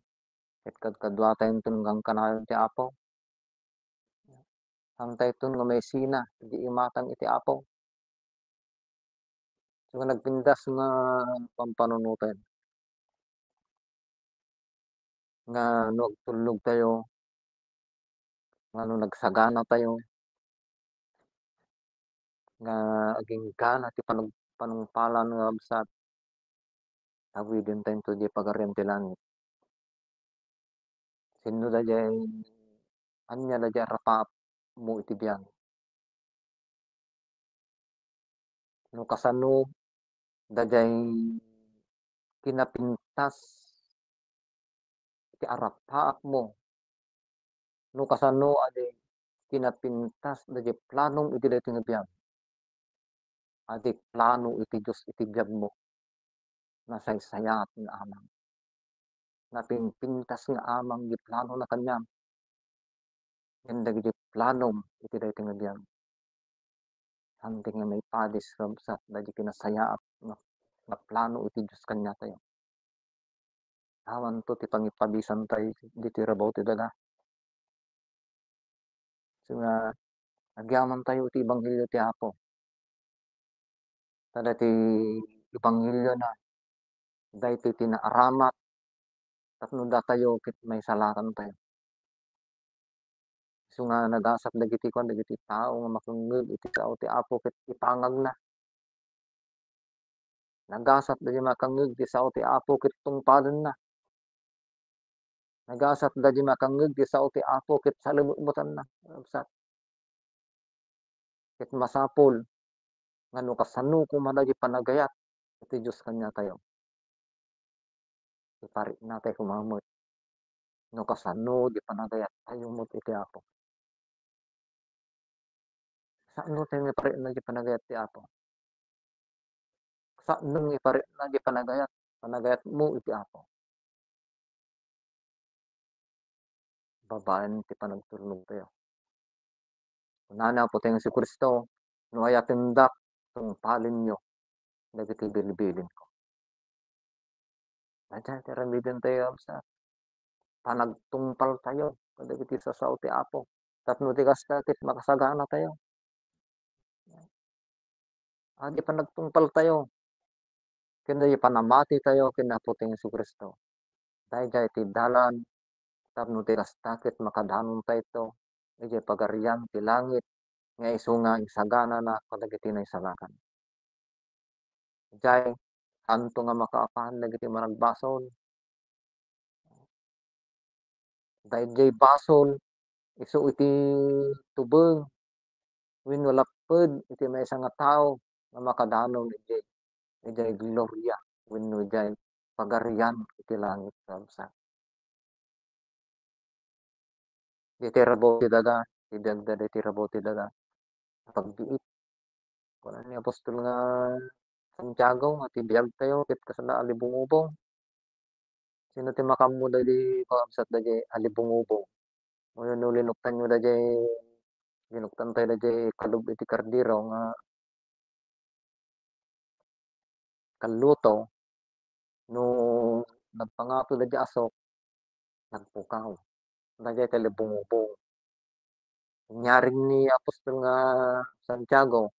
ket kadkaduatayo nga kankanayon ti Apo. Saantayton nga maisina idi imatang iti Apo. So, nga nagpintas nga pampanunoten. Nga no agtulnog tayo, nga no nagsagana tayo, nga aginggana ti panag-, panungpalan nga kabsat, awiden tayo to di Pagarian ti langit. Sinno daydiay, ania daydiay arapaapmo iti biag? No kasano daydiay kinapintas ti arapaapmo, no kasano a di kinapintas daydiay planom iti daytoy nga biag, a di plano iti Dios iti biagmo, nasaysayaat nga amang. Napimpintas nga amang di planona kaniam, ken dagiti planom iti daytoy nga biag. Saan ti nga maipadis, kabsat, daydi kinasayaat nga, nga plano iti Dios kaniatayo. Awanto ti pangipadisantayo ditoy rabaw ti daga. So nga, agyamantayo iti ebanghelio ti Apo. Ta daytoy ebanghelio na, daytoy ti naaramat tapno datayo ket maisalakantayo. Isu nga nagasat dagiti kuan, dagiti tao nga makangngeg iti sao ti Apo ket ipangagna. Nagasat dagiti makangngeg ti sao ti Apo ket tungpalenna. Nagasat dagiti makangngeg ti sao ti Apo ket salemutmotenna. Kabsat. Ket masapul nga no kasano koma dagiti panagayat iti Dios kaniatayo, ipariknatayo koma met no kasano di panagayattayo met iti Apo. Saan no tayo nga iparikna di panagayat ti Apo? Saan no nga iparikna di panagayat, panagayatmo iti Apo? Babaen ti panagtulnog tayo. Kunana Apo tayo Jesu-Cristo, "No ayatendak, tungpalenyo dagiti bilbilinko." Daydiay ti aramiden tayo, sa panagtungpal tayo kadagiti sasao ti Apo. Tapno ti kasta, ket makasagana tayo. Adi panagtungpal tayo ken daydi panamati tayo ken Apo ti Jesu-Cristo. Daydiay ti dalan tapno ti kasta ket makadanon tayo idiay Pagarian ti langit nga isu nga insaganana kadagiti naisalakan. Idiay, saanto nga makaapahan dagiti managbasol. Daydiay basol, isu iti tubeng wenno lapped iti maysa nga tao nga makadanon idiay, idiay gloria wenno idiay Pagarian iti langit, kabsat. Daytoy rabaw ti daga, ti biagda, daytoy rabaw ti daga. Pagbiit. Kuna ni apostol nga Santiago nga ti biagtayo ket kasla a libungubong. Sino ti makaammo daydi, kabsat, daydi a libungubong? Wenno no linuktanyo daydi, linuktantayo daydi kalub iti kardero nga kalluto, no nagpangato daydi asok, nagpukaw. Daydiay ti libungubong. Inyari ni apostol nga Santiago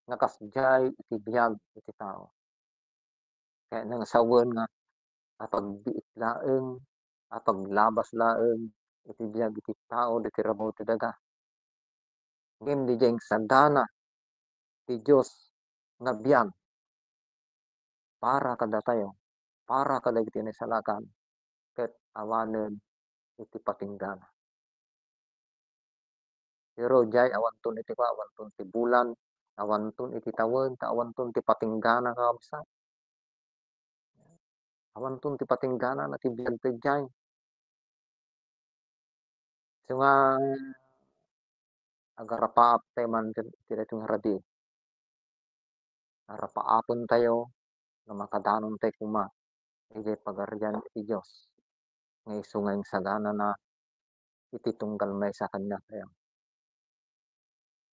nga kasdiay iti biag iti tao. Kayatna nga sawen nga apagbiit laeng, apaglabas laeng iti biag iti tao, daytoy rabaw ti daga. Ngem daydiay insagana ti Dios nga biag para kadatayo, para kadagiti naisalakan, ket awanen iti patinggana. Pero diay awanton iti kua, awanton ti bulan, awanton iti tawen, ta awanton ti patinggana, kabsat. Awanton ti patingganana ti biag daydiay. Isu nga, agarapaap tayo man iti daytoy nga rabii. Arapaapen tayo nga makadanon tayo koma idiay Pagarian iti Dios nga isu nga insaganana iti tunggal maysa kaniatayo.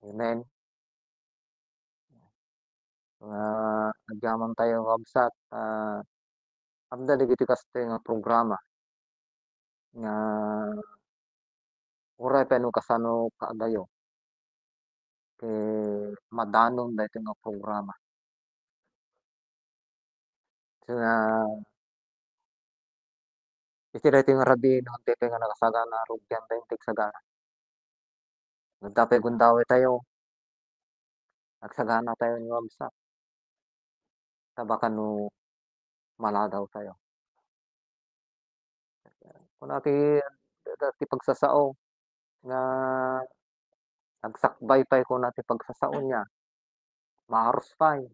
Amen. Nga agyaman tayo, kabsat, ah, adda dagiti kastoy nga programa nga uray pay no kasano kaadayo, ket madanon daytoy nga programa. So, nga, iti daytoy nga rabii, no, daytoy nga nakasagana, rugian tayo ti agsagana. No, adda pay gundaway tayo, agsagana tayo nga kabsat. Ta baka no maladaw tayo. Kuna ti, ti pagsasao nga agsakbay pay kuna ti pagsasao niya, maarus pay.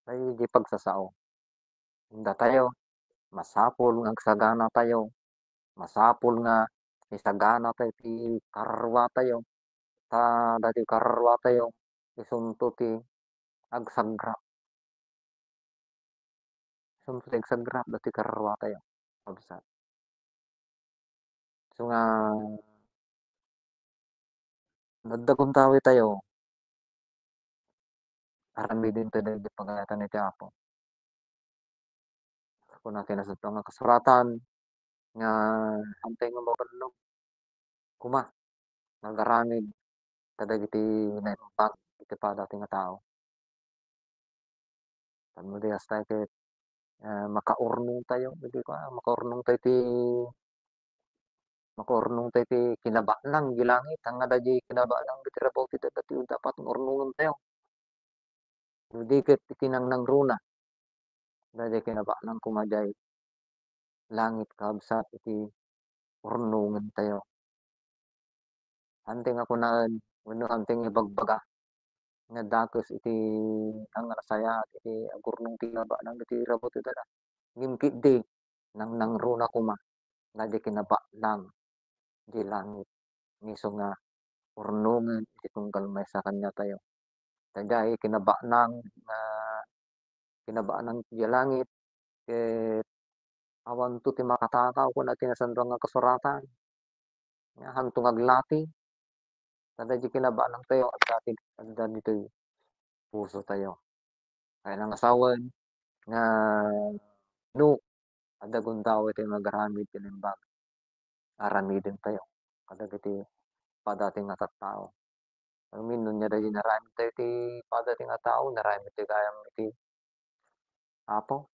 Daydi pagsasao. Datayo, masapul nga agsagana tayo. Masapul nga isagana tayo ti kararua tayo. Ta dati kararua tayo, isunto ti agsagrap. Isunto ti agsagrap dati kararua tayo, kabsat. So nga, naddagon tayo, aramiden tayo dagiti pagayatan iti Apo. Kuna ti Nasantoan nga Kasuratan, nga hantay nga mabannog koma nga agaramid kadagiti naimbag iti padati nga tao. Tapno di hasta ket, eh, makaurnong tayo, idi ko, ah, makaurnong tayo ti, makaurnong tayo ti kinabanag di langit, ania daydi kinabanag iti rabaw ti dagiti dapat nga urnongen tayo. No di ket iti nangnangruna, daydi kinabanag koma diay langit, kabsat, iti urnongen tayo. Hantay nga kunaen, wenno hantay nga ibagbaga nga dakes iti, nga nasayaat iti agurnong ti kinabanag iti rabaw ti dagiti. Ngem ketdi, nangnangruna koma, daydi kinabanag di langit, nga isu nga urnongen iti tunggal maysa kaniatayo. Ta diay kinabanag nga, kinabanag diay langit, ket awanto ti makatakaw, kuna ti Nasantoan nga Kasuratan. Nga, hanto nga aglati. Ta daydi kinabanag tayo, adda ti, adda ditoy puso tayo. Kayatna nga sawen nga no adda gundaway tayo nga agaramid ti naimbag, aramiden tayo kadagiti padati nga tattao. Amin, no ania daydi inaramid tayo ti padati nga tao, inaramid tayo gayam iti Apo.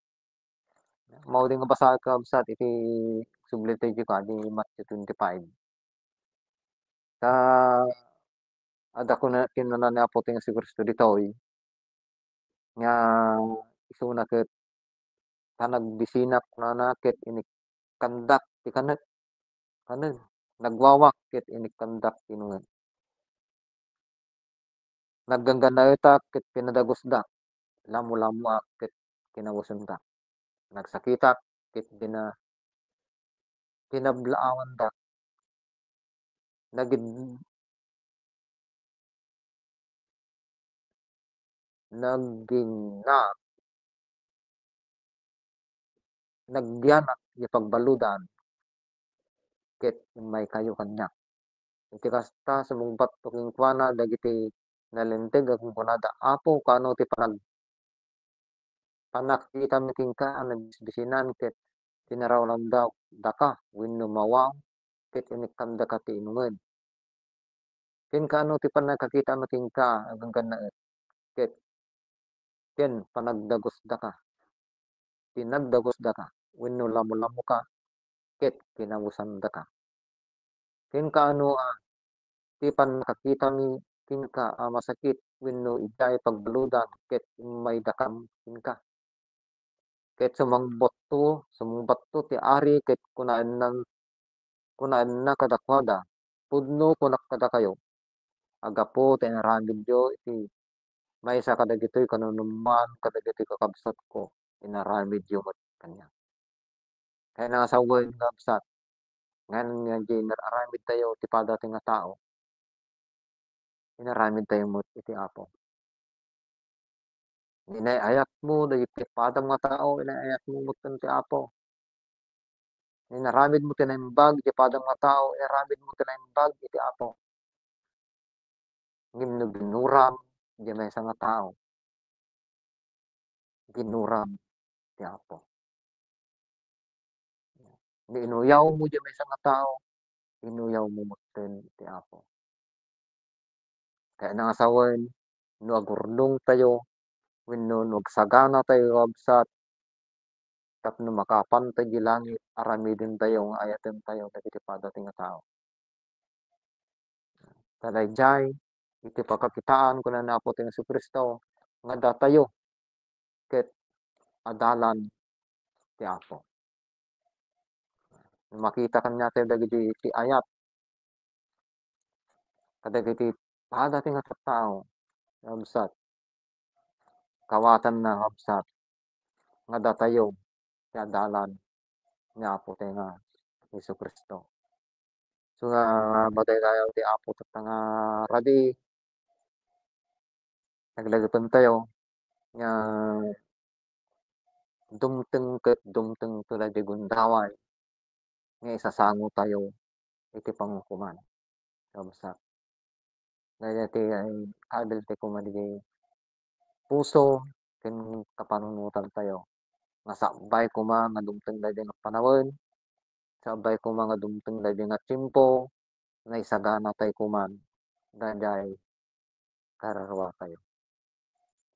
Maudi nga basaek, kabsat, iti subli tayo kadi Matthew twenty-five. Ta adda kuna, kinuna ni Apo ti nga Jesu-Cristo ditoy, nga isuna ket panagbisinak, kunana, ket inikkandak ti kanek, kanen. Nagwawak ket inikkandak ti inungen. Nagganggannaetak ket pinadagusdak. Lamulamoak ket kinabusendak. Nagsakitak ket bina-, pinablaawandak. Nagid-, nagginna-, nagyanak iti pagbaludan ket immaykayo kaniak. Iti kasta, sumungbatto kenkuana dagiti nalinteg a kunkunada, Apo, kaano ti panag-, pannakitami kenka a nabisbisinan ket tinarawlandaka wenno mawaw ket inikkandaka ti inungen? Ken kaano ti pannakakitami kenka a ganggannaet ket ken panagdagusdaka, pinagdagusdaka wenno lamulamoka ket kinabusandaka? Ken kaano a ti pannakakitami kenka a masakit wenno idiay pagbaludan ket immaydakam kenka? Ket sumungbatto, sumungbatto ti ari ket kunaennan-, kunaenna kadakuada, "Pudno kunak kadakayo, aggapu ta inaramidyo iti maysa kadagitoy kanunuman kadagitoy kakabsatko, inaramidyo met kaniak." Kayatna nga sawen nga kabsat, ngem nga diay inaramid tayo ti padati nga tao, inaramid tayo met iti Apo. Inay-ayatmo dagiti padam nga tao, inay-ayatmo met ken ti Apo. Inaramidmo ti naimbag iti padam nga tao, inaramidmo ti naimbag iti Apo. Ngem no ginuram diay maysa nga tao, ginuram ti Apo. No inuyawmo diay maysa nga tao, inuyawmo metten ti Apo. Kayatna nga sawen, no agurnongtayo, wenno no agsagana tayo, kabsat, tapno makapan tayo di langit, aramiden tayo nga ayaten tayo dagiti padati nga tao. Ta daydiay, iti pakakitaan, kuna ni Apo ti Jesu-Cristo, nga datayo ket adalan ti Apo. Makita kaniatayo dagiti ti ayat kadagiti padati nga tattao, kabsat, kawatanna, kabsat, nga datayo ti adalan ni Apo tayo nga Jesu-Cristo. So nga madaydayaw ti Apo tatta nga rabii, naglagipentayo nga dumteng ket dumteng ti daydi gundaway nga isasangotayo iti pangukoman. Kabsat, daydiay ti, ay, kabil ti koma dagiti puso ken kapanunotantayo nga sakbay koma nga dumteng daydi nga panawen, sakbay koma nga dumteng daydi nga tiempo, naisagana tayo koman daydiay kararua tayo.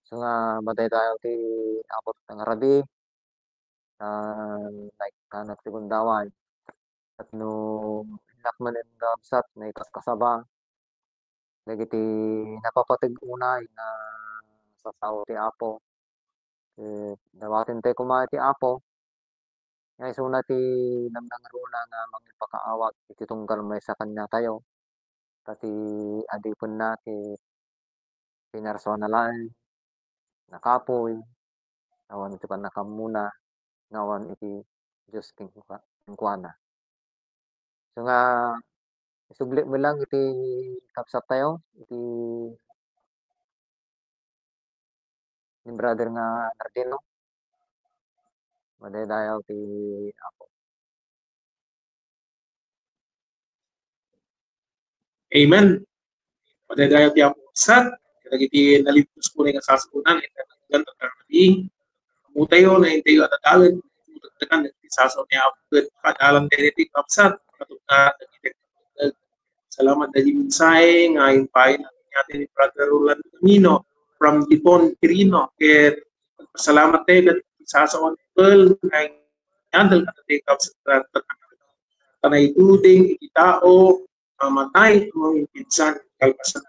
So nga madaydayaw ti Apo tatta nga rabii, ah, naikkanak ti gundaway. Tapno innak manen nga, kabsat, naikaskasaba dagiti napapateg unay nga sasao ti Apo. Eh, dawaten tayo koma iti Apo. Nga isuna ti nangnangruna nga mangipakaawat iti tunggal maysa kaniatayo. Ta ti adipenna ti pinarsona laeng, nakapuy, awan iti pannakammona, nga awan iti Dios kenku-, kenkuana. So nga, isubli met lang iti kabsattayo, iti ni brother nga Nardino. Madaydayaw ti Apo. Amen. Madaydayaw ti Apo, kabsat, kadagiti nalipos ko nga sasaonan, iti nagdagdag nga rabii. Ammotayo, naintayo a dadalen, dagdagan, dagiti sasao ni Apo, ket kaadalan dagiti kabsat, katupna, dagiti, salamat dagiti mensahe nga impay na ni Brother Roland Camino from Dipon, Quirino, ket salamat tayo, ket sasao ni Pearl, nga handle ka tayo, kabsat, ta naituding iti tao, mamatay, mangimpinsan, kalpasan.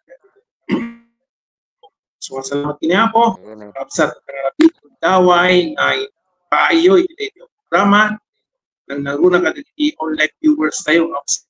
So, salamat kaniapo. Amen. Kabsat, uh, daway, ay, paayo, iti, iti programa. Nang naguna ka, iti online viewers tayo, kabsat.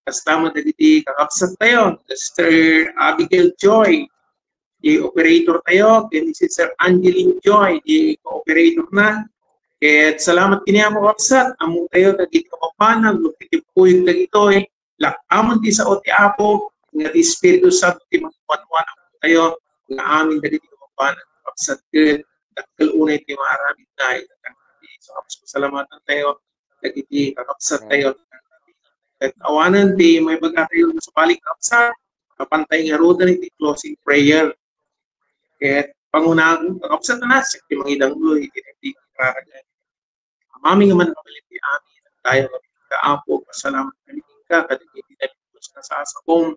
Kasta met dagiti kakabsat tayo, Sister Abigail Joy, di operator tayo, ken Sister Angeline Joy, di co-operator na. Ket salamat kaniapo, kakabsat, ammo tayo dagiti kapapanan, no, iti puyog dagitoy, lak-amon ti sao ti Apo, nga ti Espiritu Santo ti mangkuan-kuan tayo, nga amin dagiti kapapanan, kakabsat, ket dakkel unay ti maaramid tayo. So, pasalamatan tayo, dagiti kakabsat tayo. Ket awanen ti maibaga tayo nga sabali, kakabsat, mapan tayo ngaruden iti closing prayer. Ket pangunaen, kakabsat, a siak ti mangidanggo iti, iti kararagan. Amami nga mannakabalin ti amin, tayo kami ka, Apo, pasalamat kami ka, kadagiti nalipos nga sasaom,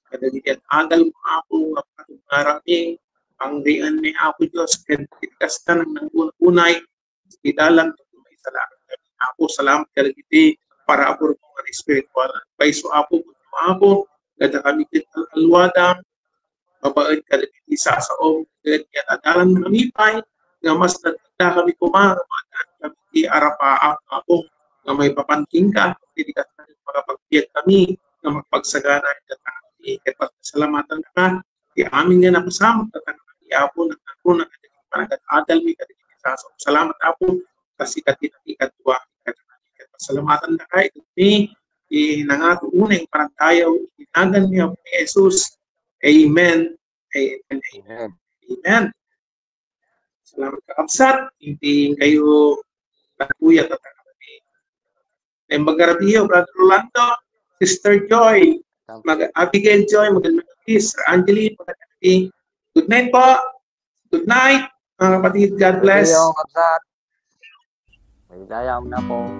kadagiti ad-adal mo, Apo, nga patugngarami, pangrian ni Apo Dios, ken ti kasta nga nanggunay, iti dalan, maysa lang kami. Apo, salamat kadagiti parabur mo nga espiritual. Paiso, Apo, Apo, kada kami ket al-alwada, babaen kadagiti sasaom, ket iti ad-adalan kami pay, nga mas nagdakami koma, nga maadaan kami ti arapaap, Apo, nga maipapan kenka, iti kasta nga makapagbiag kami, nga magpagsagana iti kami, ket pasalamatan ka, ti amin nga napasamak, ket ti Apo, nagtagro na kadagiti panagad-adal mi, kadagiti sasaom. Salamat, Apo, kasi kadagiti kadua, ket pasalamatan ka, iti ti nangato unay nga parantayaw, iti nagan ni Apo ni Jesus. Amen. Amen. Amen. Amen. Salamat, kakabsat. Hindi kayo nagkuya tatangani. Ay, magarabiyo, Brother Rolando, Sister Joy, mag Abigail Joy, magandang gabi, Sir Angeline, magandang gabi. Good night po. Good night, mga kapatid. God bless. Kayo, kabsat. May dayang na po.